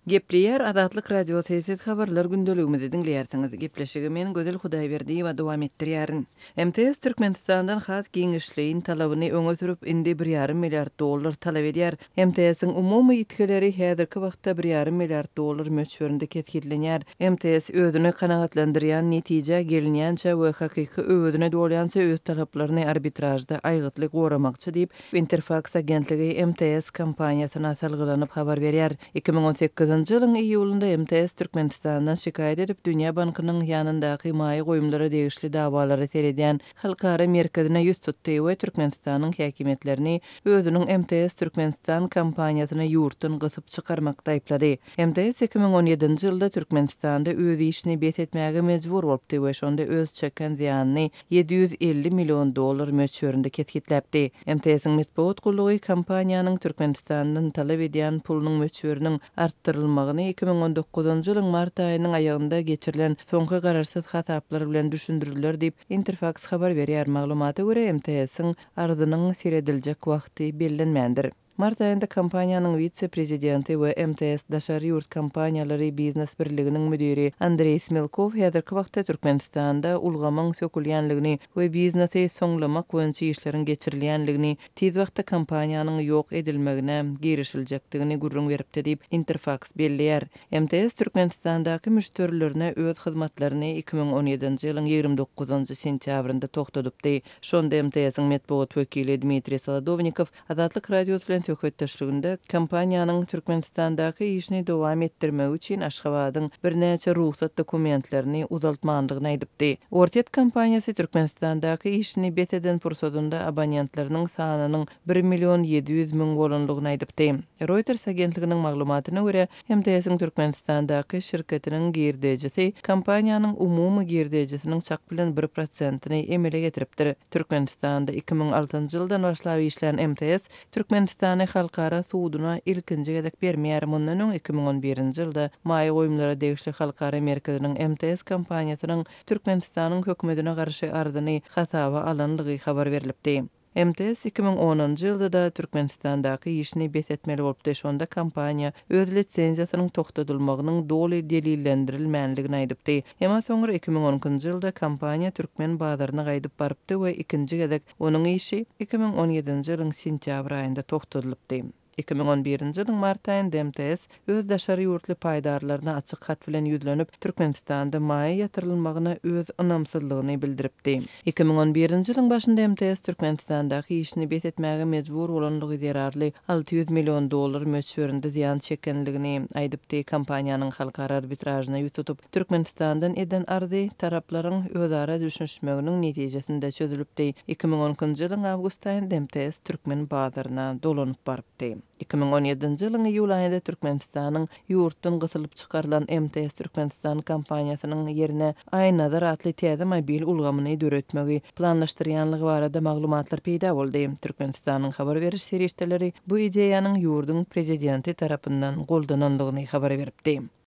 Gepleýär Azatlyk Radiosy, siz habarlar gündeligimizi diňleýärsiňiz. Gepleşigi men Gözel Hudaýberdiýewa dowam etdirýärin. MTS Türkmenistandan has giňişleýin talabyny öňe sürüp, indi bir ýarym milliard dollar talap edýär. MTS-iň umumy ýitgileri häzirki wagtda bir ýarym milliard dollar möçberinde kesgitlenýär. MTS özüni kanagatlandyrýan netijä gelinýänçä we hakyky öwezine dolýança öz talaplaryny arbitražda aýgytly goramakçy diýip, Interfaks agentligi MTS kompaniýasyna salgylanyp habar berýär. 2018-nji ýylyň iýulynda MTS Türkmenistandan şikaýat edip, Dünýä bankynyň ýanyndaky maýa goýumlara degişli dawalara seredýän halkara merkezine ýüz tutdy we Türkmenistanyň häkimiýetlerini özüniň MTS Türkmenistan kompaniýasyny ýurtdan gysyp çykarmakda aýyplady. MTS 2017-nji ýylda Türkmenistanda öz işini bes etmäge mejbur bolupdy we şonda öz çeken zyýanyny 750 million dollar möçberinde kesgitläpdi. MTS-iň metbugat gullugy kompaniýanyň Türkmenistandan talap edýän pulunyň möçberiniň artdyrylmagyny 2019-njy ýylyň mart aýynyň aýagynda geçirilen soňky garaşsyz hasaplar bilen düşündirdiler diýip, Interfaks habar berýär. Maglumata görä, MTS-iň arzynyň serediljek wagty bellenmändir. Mart aýynda kompaniýanyň wise-prezidenti we MTS daşary ýurt kompaniýalary biznes birliginiň müdiri Andreý Smelkow häzirki wagtda Türkmenistanda ulgamyň sökülýänligini we biznesi soňlamak boýunça işleriň geçirilýänligini, tiz wagtda kompaniýanyň ýok edilmegine girişiljekdigini gürrüň beripdi diýip, Interfaks belleýär. MTS Türkmenistandaky müşderilerine öz hyzmatlaryny 2017-nji ýylyň 29-njy sentýabrynda togtadypdy. Şonda MTS-iň metbugat wekili Dmitriý Solodownikow Azatlyk Radiosy bilen söhbetdeşliginde kompaniýanyň Türkmenistandaky işini dowam etdirmegi üçin Aşgabadyň birnäçe rugsat dokumentlerini uzaltmandygyny aýdypdy. Orsýet kompaniýasy Türkmenistandaky işini bes eden pursadynda abonentleriniň sanynyň bir million 700 müň bolandygyny aýdypdy. Reuters agentliginiň maglumatyna görä, MTS-iň Türkmenistandaky şirketiniň girdejisi kompaniýanyň umumy girdejisiniň çak bilen bir prosentini emele getiripdir. Türkmenistanda 2006-njy ýyldan başlap işlän MTS Türkmenistany halkara suduna ilkinji gezek bermeýär. Mundan öň 2011-nji ýylda Maýa goýumlara degişli halkara merkeziniň MTS kompaniýasynyň Türkmenistanyň hökümetine garşy arzyny hasaba alandygy habar berlipdi. MTS 2010-njy ýylda-da Türkmenistandaky işini bes etmeli bolupdy, şonda kompaniýa öz lisenziýasynyň togtadylmagynyň doly delillendirilmändigini aýdypdy. Emma soňra 2012-nji ýylda kompaniýa türkmen bazaryna gaýdyp barypdy we ikinji gezek onuň işi 2017-nji ýylyň sentýabr aýynda togtadylypdy. 2011-nji ýylyň mart aýynda MTS öz daşary ýurtly paýdarlaryna açyk hat bilen ýüzlenip, Türkmenistanda maýa ýatyrylmagyna öz ynamsyzlygyny bildiripdi. 2011-nji ýylyň başynda MTS Türkmenistandaky işini bes etmäge mejbur bolanlygy zerarly 600 million dollar möçberinde zyýan çekenligini aýdypdy. Kompaniýanyň halkara arbitražyna ýüz tutup, Türkmenistandan eden arzy taraplaryň özara düşünişmeginiň netijesinde çözülipdi. 2012-nji ýylyň awgust aýynda MTS türkmen bazaryna dolanyp barypdy. 2017-nji ýylyň iýul aýynda Türkmenistanyň ýurtdan gysylyp çykarylan MTS Türkmenistan kompaniýasynyň ýerine Aýnazar atly täze mobil ulgamyny döretmegi planlaşdyrýanlygy barada maglumatlar peýda boldy. Türkmenistanyň habar beriş serişdeleri bu ideýanyň ýurduň prezidenti tarapyndan goldanandygyny habar beripdi.